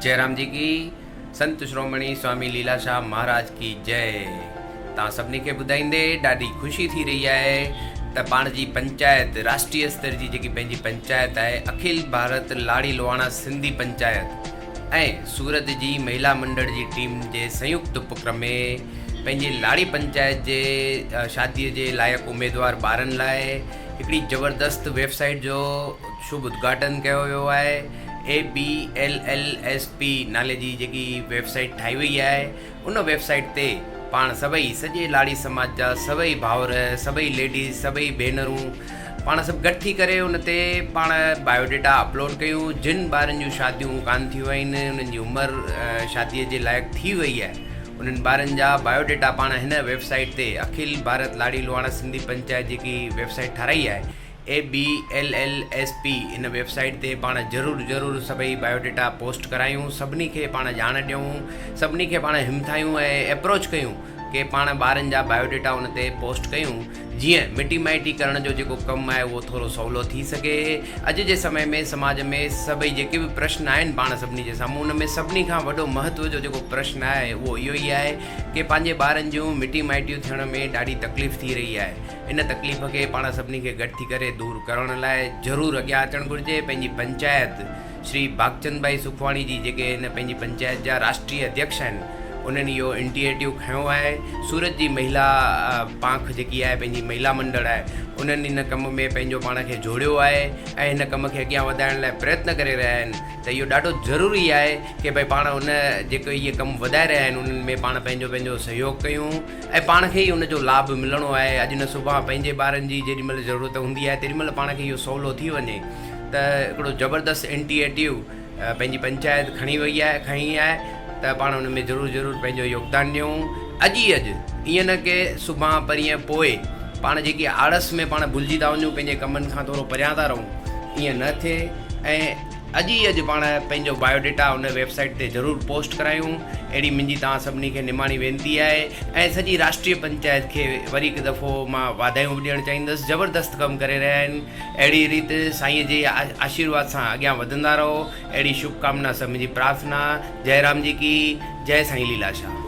جئي رام جي ڪي، سنت شرومڻي سوامي ليلا شاهه مهاراج ڪي جئي. توهان سڀني کي ٻڌائيندي ڏاڍي خوشي ٿي رهي آهي ته پاڻ جي پنچائت راشٽريه استر جي جيڪي پنهنجي پنچائت آهي اکل ڀارت لاڙي لواڻا سنڌي پنچائت ۽ سورت جي مهلا منڊڙ جي ٽيم جي سنيڪت اپڪرم ۾ پنهنجي لاڙي پنچائت جي شادي جي لائق اميدوار ٻارن لاء هڪڙي زبردست ويب سائيٽ جو شڀ ادگهاٽن ڪيو ويو آهي. A B L L S P نالي جي جيڪي ويب سائيٽ ٺاهي وئي آهي ان ويب سائيٽ تي پاڻ سڀئي سڄي لاڙي سماج جا سڀئي ڀائر سڀئي ليڊيز سڀئي ڀينرون پاڻ سڀ گڏ ٿي ڪري ان تي پاڻ بايو ڊيٽا اپلوڊ ڪيون جن ٻارن جون شاديون ڪان ٿيون آهن انهن جي عمر شادي جي لائق ٿي وئي آهي انهن ٻارن جا بايو ڊيٽا پاڻ هن ويب سائيٽ تي اکل ڀارت لاڙي لوهاڻا سنڌي پنچائت جيڪي ويب سائيٽ ٺاراهي آهي A B L L S P in web site تي پاڻ ضرور ضرور سڀئي بايو ڊيٽا پوسٽ ڪرايون سڀني کي پاڻ ڄاڻ ڏيون سڀني کي پاڻ همٿايون ۽ اپروچ ڪيون ڪي پاڻ ٻارن جا بايو ڊيٽا ان تي پوسٽ ڪيون جيئن مٽي مائٽي ڪرڻ جو جيڪو ڪم آهي اهو ٿورو سولو ٿي سگهي اڄ جي سمي ۾ سماج ۾ سڀئي جيڪي به پرشن آهن پاڻ سڀني جي سامهون ان ۾ سڀني کان وڏو مهتو جو جيڪو پرشن آهي اهو اهو ئي آهي ڪي پنهنجي ٻارن جون مٽي مائٽيون ٿيڻ ۾ ڏاڍي تڪليف ٿي رهي آهي ان تڪليف کي پاڻ سڀني کي گڏ ٿي ڪري دور ڪرڻ لاء ضرور اڳيان اچڻ گهرجي. پنهنجي پنچائت شري ڀاڳچند ڀائي سکواڻي جي جيڪي هن پنهنجي پنچائت جا راشٽريه اڌيڪش آهن انهن اهو انٽيئيٽو کنيو آهي. سورت جي مهلا پانک جيڪي آهي پنهنجي مهلا منڊڙ آهي انهن ان ڪم ۾ پنهنجو پاڻ کي جوڙيو آهي ۽ هن ڪم کي اڳيان وڌائڻ لاء پريتن ڪري رهيا آهن ته اهو ڏاڍو ضروري آهي ڪي ڀئي پاڻ ان جيڪي اهي ڪم وڌائي رهيا آهن انهن ۾ پاڻ پنهنجو پنهنجو سهيوگ ڪيون. ۽ پاڻ کي ئي ان جو لاڀ ملڻو آهي، اڄ نه سڀان پنهنجي ٻارن جي جيڏي مهل ضرورت هوندي آهي تيڏي مهل پاڻ کي اهو سولو ٿي وڃي ته هڪڙو زبردست انٽيئيٽو پنهنجي پنچائت کڻي وئي آهي کنئي آهي ته پاڻ ان ۾ ضرور ضرور پنهنجو يوگدان ڏيون اڄ ئي اڄ ائين نه ڪي سڀان پرينء پوء پاڻ جيڪي آڙس ۾ پاڻ ڀلجي ٿا وڃون پنهنجي ڪمن کان ٿورو پريان ٿا رهون ائين نه ٿئي ۽ اڄ ئي اڄ پاڻ پنهنجو بايو ڊيٽا ان ويب سائيٽ تي ضرور پوسٽ ڪرايون اهڙي منهنجي توهان سڀني کي نماڻي وينتي آهي ۽ سڄي راشٽريه پنچائت کي وري هڪ دفعو مان واڌايون به ڏيڻ چاهيندس زبردست ڪم ڪري رهيا آهن اهڙي ريت سائين جي آشيرواد سان اڳيان وڌندا رهو اهڙي شڀ ڪامنا سان منهنجي پرارٿنا جئي رام جي ڪي جئي سائين ليلا شاهه.